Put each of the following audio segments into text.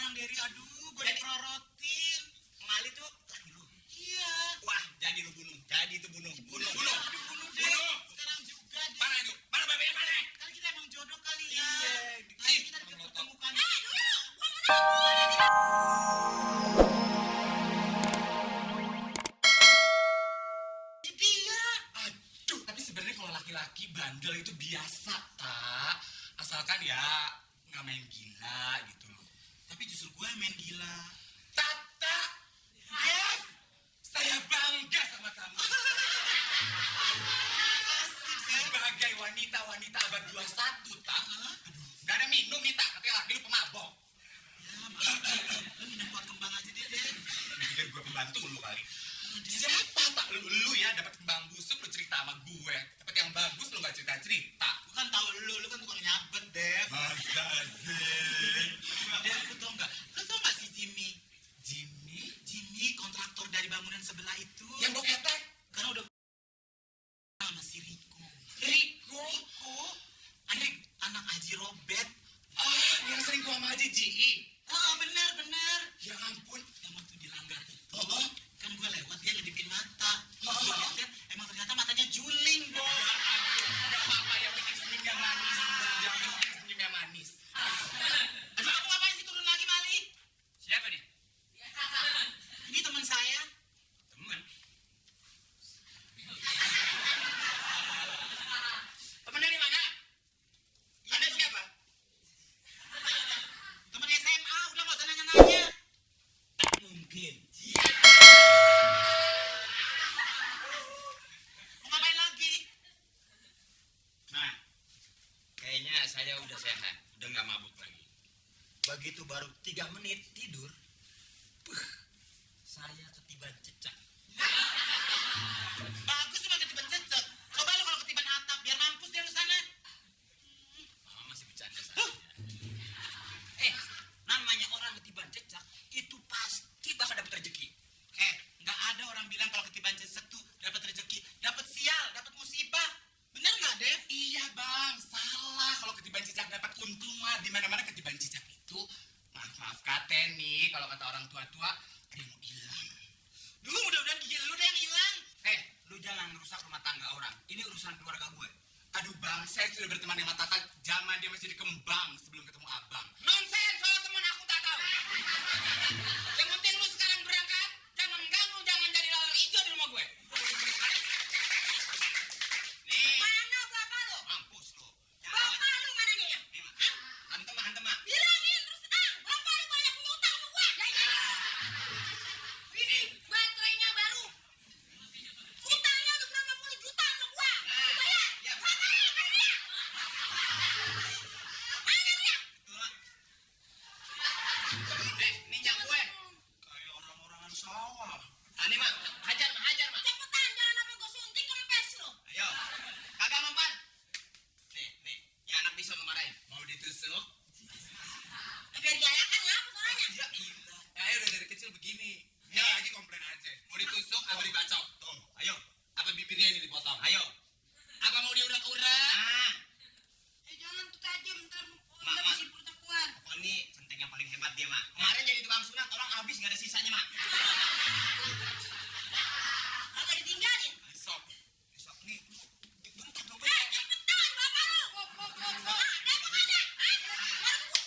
Bang Dery, aduh, gue diprorotin. Mali tuh laki lu. Iya. Wah, jadi lu bunuh. Jadi itu bunuh. Bunuh. Aduh, bunuh deh. Sekarang juga deh. Mana itu? Mana babenya mana? Kali kita emang jodoh kali ya. Iya. Ayo kita dipertemukan. Dia. Aduh, tapi sebenarnya kalau laki-laki bandel itu biasa, tak. Asalkan ya nggak main gila gitu loh. Tapi justru gue main gila. Tata, yes, saya bangga sama kamu. Sebagai wanita abad 21, tak. Nggak ada minum nih, tak. Katanya laki lu pemabok. Ya, makanya. Lu minum pot kembang aja deh, Dev. Biar gue pembantu lu kali. Siapa tak lu ya dapat kembang busuk lu cerita sama gue. Dapat yang bagus lu nggak cerita. Gue kan tahu lu kan tukang nyabet, Dev. Masa sih? Dev, lu tau nggak si Jimmy? Jimmy? Jimmy kontraktor dari bangunan sebelah itu. Yang bawa ketek? Karena udah sama si Riko. Riko? Anak Haji Robert. Ah, yang sering gua sama Haji Ji. Oh, benar. Ya ampun. Yang waktu dilanggar itu. Oh. Kan gue lewat, dia ngedipin mata. Terus Oh. gue lihat, emang ternyata matanya juling, Bo. Ya ampun. Gak apa-apa yang bikin senyumnya manis. Yang bikin senyumnya manis. Aduh, kamu ngapain sih turun lagi, Mali? Siapa nih? Ini teman saya. Temen. Temen dari mana? Anda siapa? Teman SMA, udah nggak usah nanya-nanya. Mungkin. Mau ngapain lagi? Nah, kayaknya saya udah sehat. Udah nggak mabuk lagi. Begitu baru 3 menit tidur, saya ketiban cecak. Bagus cuma ketiban cecek. Coba lu kalau ketiban atap, biar mampus dia lu sana. Oh, masih bercanda saja. Namanya orang ketiban cecak itu pasti bakal dapat rezeki. Nggak ada orang bilang kalau ketiban cecek tuh dapat rezeki, dapat sial, dapat musibah. Bener nggak, Dev? Iya bang, salah. Kalau ketiban cicak dapat untung mah di mana-mana ketiban cicak itu. Maaf kate nih, kalau kata orang tua-tua ada yang mau hilang. Dulu mudah-mudahan gigi lu deh yang hilang. Lu jangan rusak rumah tangga orang. Ini urusan keluarga gue. Aduh bang, saya sudah berteman dengan Tata zaman dia masih di Kembang sebelum ketemu abang. Nonsen, soal teman aku tak tahu. Yang penting lu sekarang berangkat, jangan mengganggu, jangan jadi lalar hijau di rumah gue. Nih. Mana bapak lu? Mampus lu. Bapak lu mana nih ya? Hantem mak. Bilangin terus terang, bapak lu banyak punya utang sama gua. Ya iya. Ini baterainya baru. Utangnya udah berapa puluh juta sama gua. Lu bayar? Ya. Mana dia? Mana dia? Mana dia? Ninja gue. Kayak orang-orangan sawah. Ani mak, hajar mak. Cepetan, jangan sampai gua suntik kempes lu. Ayo. Kagak mempan. Nih, ya anak bisa memarahin. Mau ditusuk? Biar diayakan ngapa suaranya? Ya ilah. Ya udah dari kecil begini. Ya lagi komplain aja. Mau ditusuk apa dibacok? Tuh, ayo. Apa bibirnya ini dipotong? Ayo. Apa mau diurak-urak? Jangan tuh tajam, ntar Mak. masih perutnya keluar. Oh, ini centeng yang paling hebat dia, Mak. Kemarin jadi tukang sunat, orang habis nggak ada sisanya, Mak. Kagak ditinggalin. Sok nih. Bentar dong, Cepetan bapak lu. Ada apa kagak? Hebat. Jago.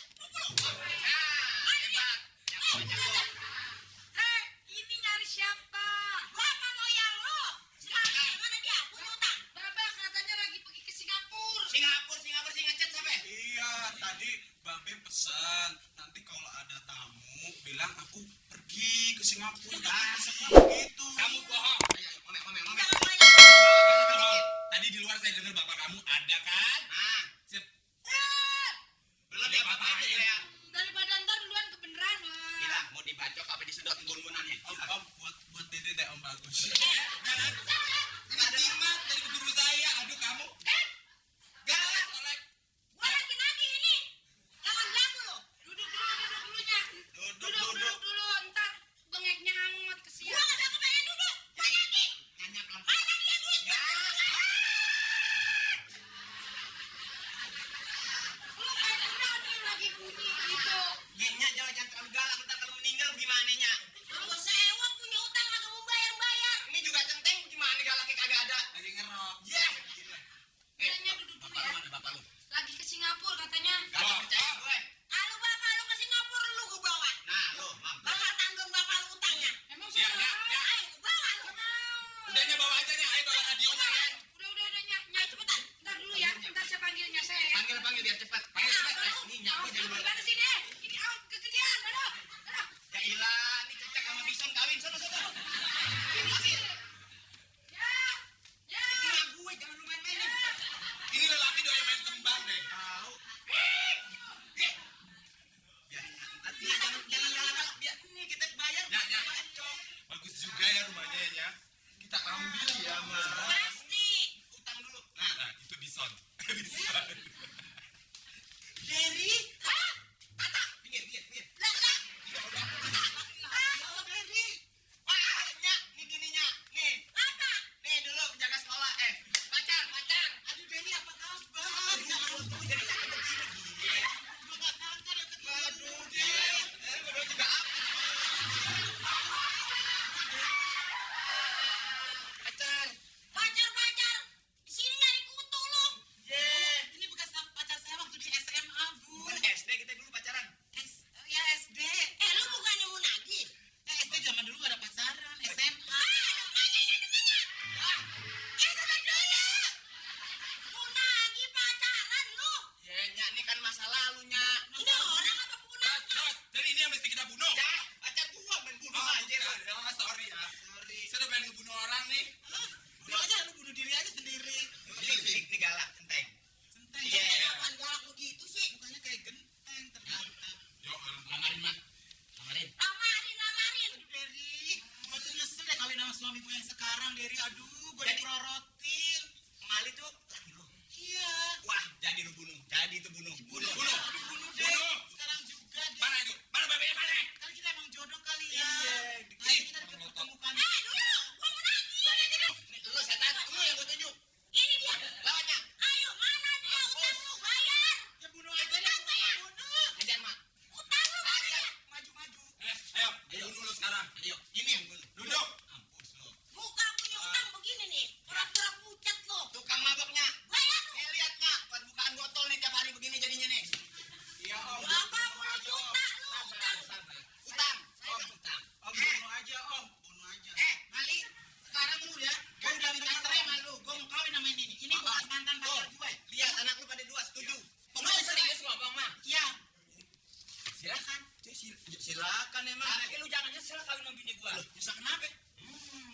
silakan emang. Tapi lu jangan nyesel kawin sama bini gua. Bisa kenapa?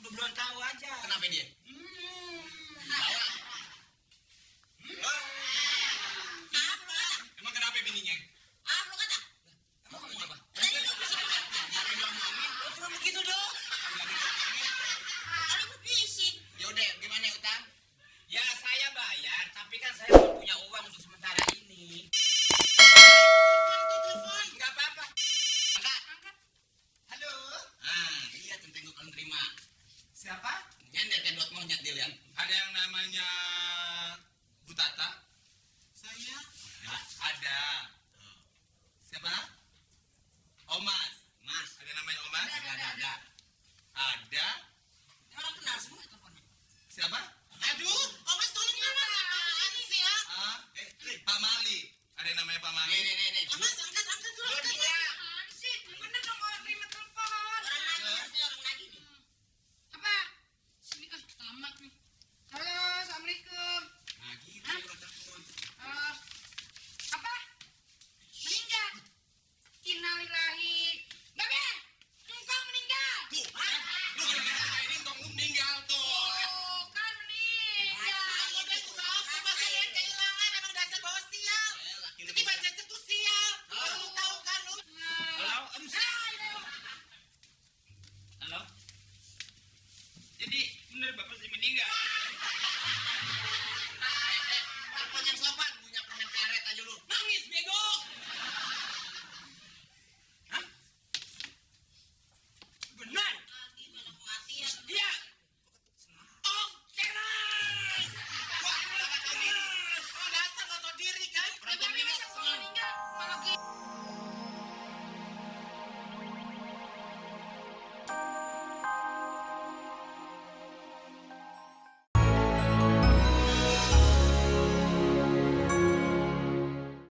Lu belum tahu aja. Kenapa dia? Bawa. Apa lu kata? Emang kenapa bininya? Apa lu kata? Emang ngomong apa? Tadi lu bisik. Lu cuma begitu dong. Kalau berbisik. Yaudah, gimana utang? Ya saya bayar, tapi kan saya belum punya uang untuk sementara ini. Telepon. Enggak apa-apa. Angkat. Halo. Iya tentu gue kan terima. Siapa? Nyender kayak dot monyet dia lihat. Ada yang namanya Bu Tata? Saya. Ya, ada. Siapa? Omas. Mas. Ada yang namanya Omas? Ada. Ada. Orang kenal semua teleponnya. Siapa? Aduh, Omas tolong ya Mas. Apaan sih ya? Pak Mali. Ada yang namanya Pak Mali? Nih. Omas angkat dulu. Lu Angkat. dia. Apaan sih? Bener dong orang terima telepon. Orang lagi harusnya orang lagi nih. Apa? Sini kan tamat nih. Halo, assalamualaikum. Nah gitu Hah? orang telepon. Apa? Meninggal? Innalillahi. Babe, engkau meninggal. Tuh, lu gara-gara ini entong lu meninggal tuh. Oh, kan meninggal. Udah itu apa? Masa yang kehilangan emang dasar bawa sial. Laki lu Tapi baca tuh sial. Baru lu tahu kan lu. Halo? Aduh. Halo? Jadi bener Bapak sih meninggal?